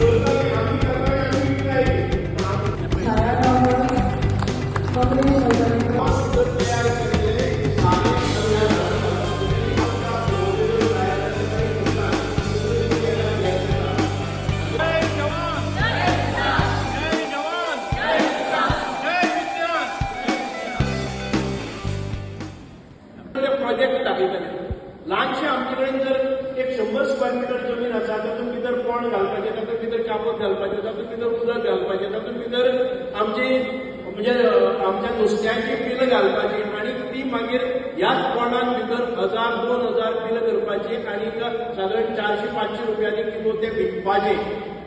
जय जवान, जय जवान, जय विज्ञान. प्रोजेक्ट दाखयतले. ल्हानशे आमचे कडेन जर एक 100 स्क्वेअर मिटर जमीन आसा, तातूंत भितर कोण घालपाचें, तातूंत भितर कापूस घालपाचें, तातूंत भितर उदक घालपाचें, तातूंत भितर आमची म्हणजे आमच्या नुस्त्याची पिलां घालपाची आनी ती मागीर ह्याच कोणान भितर 1000 2000 पिलां करपाची आनी सादारण 400-500 रुपयांनी किलो ते विकपाचे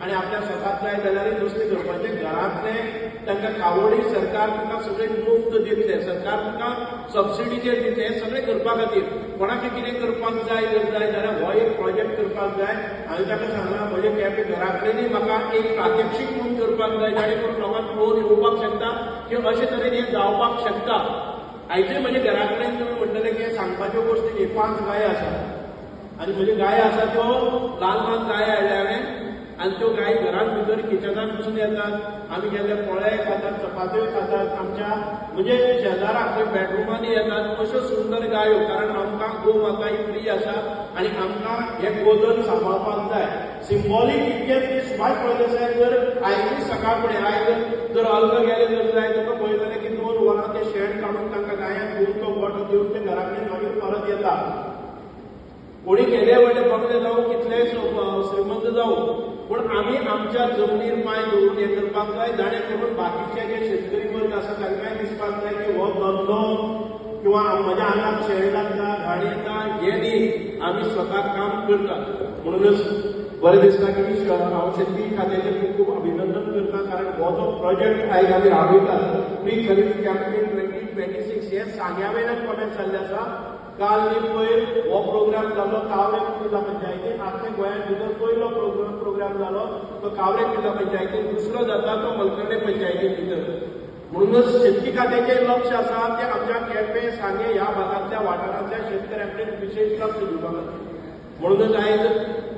आनी आपल्या स्वताक जाय जाल्यार नुस्तें करपाचें. घरांतलें तांकां खावडी सरकार तुमकां सगळें मुफ्त दितलें, सरकार तुमकां सबसिडीचेर दितलें. हें सगळें करपा खातीर कोणाक कितें करपाक जाय जर जाय जाल्यार हो एक प्रोजेक्ट करपाक जाय. हांवें ताका सांगलां, म्हजे केपें घरा कडेनूय म्हाका एक प्रात्यक्षीक म्हणून करपाक जाय, जाणे करून लोकांक पळोवन येवपाक शकता की अशे तरेन हें जावपाक शकता. आयजूय म्हज्या घरा कडेन तुमी म्हणटले की सांगपाच्यो गोश्टी न्ही, पांच गाय आसा आनी म्हज्यो गाय आसा त्यो ल्हान ल्हान गाय हाडल्या हांवें आनी त्यो गाय घरांत भितर किचनान पसून येतात. आमी गेल्ले पोळेय खातात, चपात्योय खातात, आमच्या म्हणजे शेजाराक थंय बेडरुमांनी येतात. अश्यो सुंदर गायो, कारण आमकां गोमाता ही प्रिय आसा आनी आमकां हें गोधन सांबाळपाक जाय. सिंबॉलीक इतकेंच की सुभाष फळदेसाय जर आयजूय सकाळ फुडें आयज जर अलका गेले जर जाय, ताका पळयतले की 2 वरां ते शेण काडून तांकां गायांक दिवन, तो गोठो दिवन ते घरा कडेन मागीर परत येता. कोणी केले व्हडले बंगले जावं, कितलेय श्रीमंत जावं, पूण आमी आमच्या जमनीर पांय दवरून हें करपाक जाय, जाणे करून बाकीचे जे शेतकरी वर्ग आसा तांकांय दिसपाक जाय की हो धंदो किंवा म्हज्या आंगाक शेण लागता, घाण येता, हें न्ही, आमी स्वता काम करतात. म्हणूनच बरें दिसता की हांव शेतकी खात्याचें खूब खूब अभिनंदन करता, कारण हो जो प्रोजेक्ट आयज आमी राबयतात, प्री खरीफ कॅम्पेन 2026, हे सांग्या वयल्यान कॉमेंट जाल्लें आसा. काल न्ही पयर हो प्रोग्राम जालो कावरे कुर्ला पंचायतीन. आख्या गोंयांत भितर पयलो प्रोग्राम जालो तो कावरे कुर्ला पंचायतीन, दुसरो जाता तो मलकर्णे पंचायतीन भितर. म्हणूनच शेतकी खात्याचें लक्ष आसा तें आमच्या केपें, सांगें ह्या भागांतल्या वाठारांतल्या शेतकऱ्यां कडेन विशेश लक्ष दिवपा खातीर. म्हणूनच आयज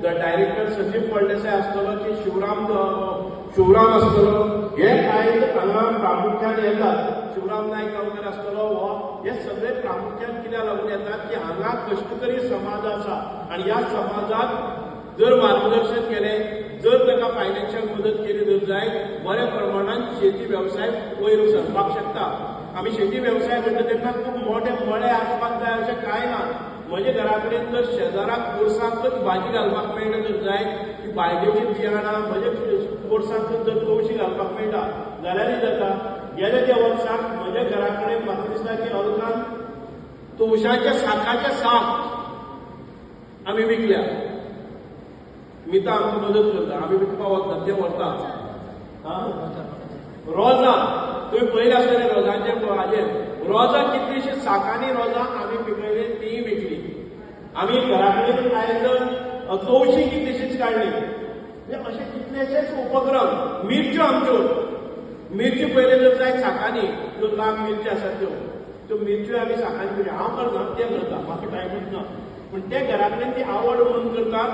डायरेक्टर संदीप फळदेसाय आसतलो की शिवराम शिवराम आसतलो, हे आयज हांगा प्रामुख्यान येतात. शिवराम नायक गांवकर आसतलो, हो हे सगळे प्रामुख्यान कित्याक लागून येतात की हांगा कश्टकरी समाज आसा आनी ह्या समाजाक जर मार्गदर्शन केलें, जर ताका फायनान्शियल मदत केली जर जाय, बऱ्या प्रमाणान शेती वेवसाय वयर सरपाक शकता. आमी शेती वेवसाय म्हणटा तेन्ना खूब मोठे मळे आसपाक जाय अशें कांय ना. म्हज्या घरा कडेन जर शेजाराक पोरसांतच भाजी घालपाक मेळटा जर जाय, ती भाजयेची बियाणां म्हज्या पोरसांतच जर तवशी घालपाक मेळटा जाल्यारय जाता. गेल्या त्या वर्साक म्हज्या घरा कडेन म्हाका दिसता की अलकान तवशाचे साकाचे साक आमी विकल्या. मिता आमकां मदत करता, आमी विकपा वता, ते व्हरता. रोजां तुमी पळयलें आसतलें, रोजांचे हाजेर रोजां कितलीशीं साकांनी रोजां आमी पिकयली, तीय विकली आमी. घरा कडेन आयज तवशी कितलीशीच काडली. म्हणजे अशे कितलेशेच उपक्रम. मिरच्यो, आमच्यो मिरच्यो पळयल्यो जर जायत साकांनी, त्यो लांब मिरच्यो आसात, त्यो त्यो मिरच्यो आमी साकांनी मिरच्यो हांव करना, ते करता, म्हाका टायमूच ना, पूण ते घरा कडेन ती आवड म्हणून करतात.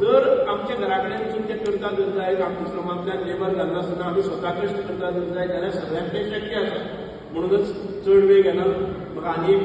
जर आमच्या घरा कडेन वचून ते करता जर जायत, आमच्या श्रमांतल्यान लेबर घालनासतना आमी स्वता कश्ट करता जर जायत जाल्यार सगळ्यांक तें शक्य आसा. म्हणूनच चड वेळ घेना, म्हाका आनी एक